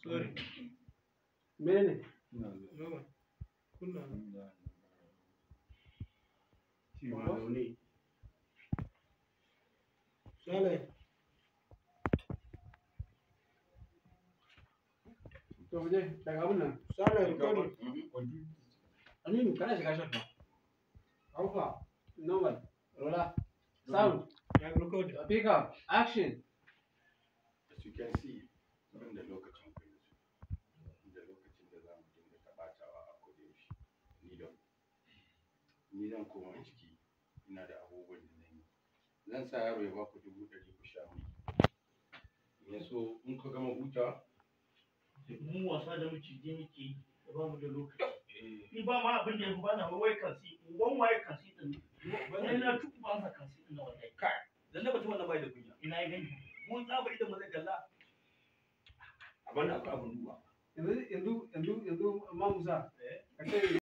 Sorry. Menene? No. Kunna. Zaune. Sale. To mu je daga abun nan. Sale recording. Aminu kana shiga shot ba. Alpha, normal, rola, sound, Ya record. pick up, action. As you can see, ban da lokacin ku yanzu, da lokacin da za mu dinga taɓatawa a kodayaushe, ni da ku. Ni zan koma ciki, ina da abubuwan da zan yi. Zan sa yaro ya ba ku 100,000 ku sha mai. In ya so in ka gama hutawa, Mu wasa da maciji muke yi da ba mu da lokaci. eh, Ni ba ma abin da ya fi bana wai kansi, uban waye kansi din. Sai na tuku ba sa kansi din na wallahi. Lalle mutum wannan bai da kunya. Ina ya gani. Mun tsaba idan mu zai kalla. A bana akwai abun duba. Yanzu yanzu yanzu yanzu ma Musa. Eh. Ka ce